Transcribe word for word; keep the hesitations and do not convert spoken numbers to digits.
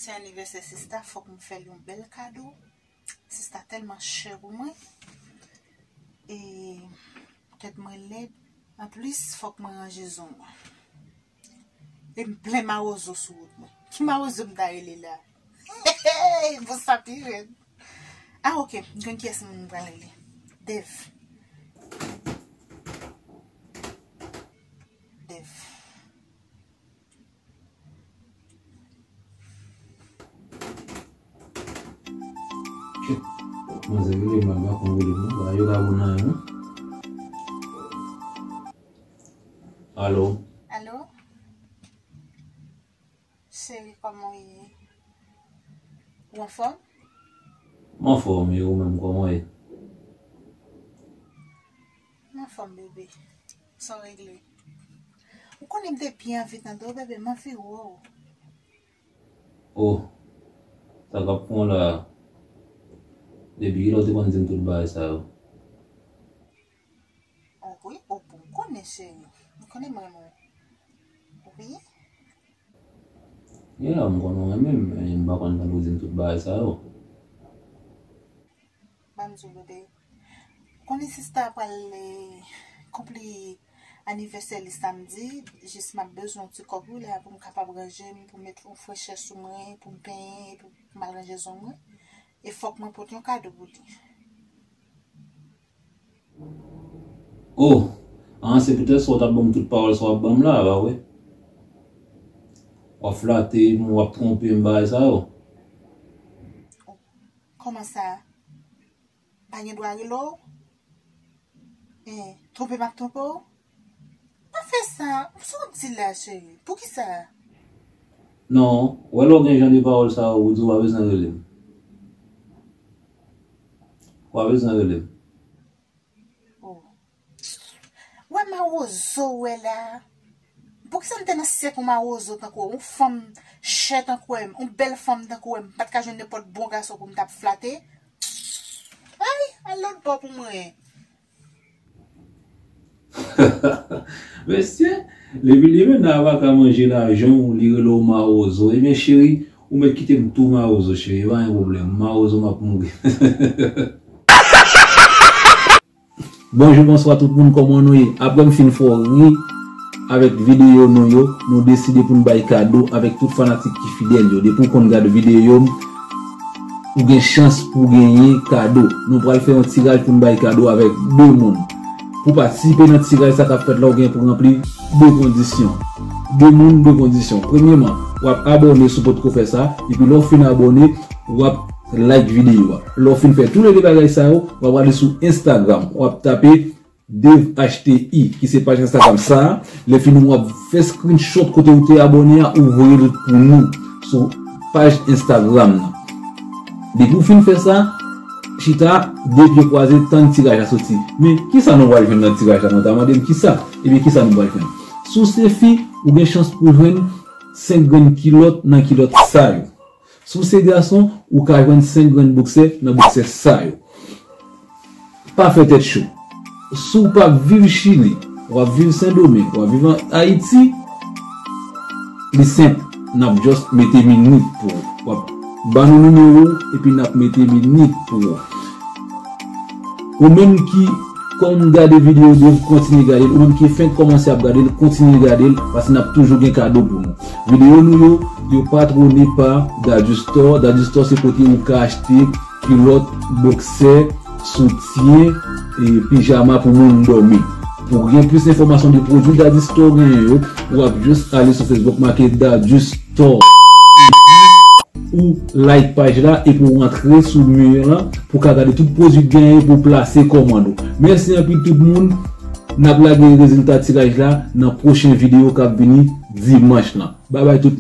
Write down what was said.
Se anivèsè sista, fòk m fè l yon bèl kado. Sista tèlman chè pou mwen. E tèt mwen lèd. Anplis, fòk mwen ranje zong mwen. E m plen mawozo sou wout mwen. Ki mawozo m ta rele la? Bon, sa pi rèd. Ah, ok. M konn kiyès m pral rele. Dev. Dev. Manzè rele m la, m pa konn rele m non. Bagay yo ka bon nan yon. Alo? Alo? Cheri, kòman w ye? Ou anfòm? M anfòm, e ou menm, kòman w ye? M anfòm, bebe. Sa w regle? Ou konnen m te byen anvi tande w, bebe, m anvi wè w. Oh, sa k ap fè w la? Depi kilè w te konn di m tout bagay sa yo? Oh, wi, oh, bon, m konnen, cheri. M konnen m renmen w. Wi. Yeah, m konnen w renmen m, men m pa konn tande w di m tout bagay sa yo. Ban m di w, bebe. Konnen sista pral, eh, konpli anivèsè li samdi, jis m ap bezwen yon ti kòb wi la pou m kapab ranje m, pou m met yon frechè sou mwen, pou m penyen, pou m al ranje zong mwen. E fòk mwen pote yon kado pou li. Oh, an, se poutèt sa w t ap ban m tout pawòl sa w ap ban m la, pa vre? W ap flate m, w ap twonpe m, bagay sa yo. Kòman sa? Pa gen dwa rele w? Eh, twonpe m ap twonpe w? Pa fè sa. Sa w ap di la, cheri? Poukisa? Non, w wè lè w gen jan de pawòl sa yo, ou di w pa bezwen rele m. W pa bezwen rele m. Oh. Wè mawozo w wè la. Poukisa m te nan syèk yon mawozo tankou w, yon fanm chè tankou w, yon bèl fanm tankou w, m pa t ka jwenn nenpòt bon gason pou m t ap flate? Ay, al lòt bò pou mwen. Mesye, depi li menm nan avoka manje lajan w, li rele w mawozo. Ebyen, cheri, ou mèt kite m tou mawozo, cheri. E pa gen pwoblèm. Mawozo, m ap mouri. Bonjou, bonswa tout moun, kòman nou ye? Apre m fin fè w ri avèk videyo nou yo, nou deside pou n bay kado avèk tout fanatik ki fidèl yo. Depi w konn gade videyo m, ou gen chans pou w genyen kado. Nou pral fè yon tiraj pou n bay kado avèk de moun. Pou patisipe nan tiraj sa k ap fèt la, ou gen pou ranpli de kondisyon. De moun, de kondisyon. Premyèman, w ap abòne si w potko fè sa, epi lè w fin abòne, w ap like videyo a. Lè w fin fè toulède bagay sa yo, w ap ale sou Instagram, w ap tape Dave H T I, ki se paj Instagram sa a. Lè fini, w ap fè screenshot kote ou te abòne a, ou voye l pou nou sou paj Instagram nan. Depi w fin fè sa, chita, de pye kwaze, tann tiraj la soti. Men, kisa nou pral jwenn nan tiraj la? Nou ta mande m kisa? Ebyen, kisa nou pral jwenn? Si w se fi, ou gen chans pou jwenn senk grenn kilòt nan kilòt sa yo. Si w se gason, ou ka jwenn senk grenn boksè nan boksè sa yo. Pa fè tèt cho. Si w pa viv Chili, w ap viv Sendomeng, w ap viv an Ayiti, li senp. N ap just mete minit pou ou. W ap ban nou nimewo w, epi n ap mete minit pou ou. Ou menm ki konn gade videyo, dwe kontinye gade l. Ou menm ki fenk kòmanse ap gade l, kontinye gade l, paske n ap toujou gen kado pou nou. Videyo nou yo, yo patwone pa Daddy Store. Daddy Store se kote ou ka achte kilòt, boksè, soutyen, e pijama pou moun dòmi. Pou gen plis enfòmasyon de pwodui Daddy Store genyen yo, w ap just ale sou Facebook, make Daddy Store. Ou like paj la epi w antre sou mi lan pou w ka gade tout pwodui k genyen pou w plase kòmand ou. Mèsi anpil tout moun. N ap lage rezilta tiraj la nan pwochen videyo k ap vini dimanch lan. Babay tout moun.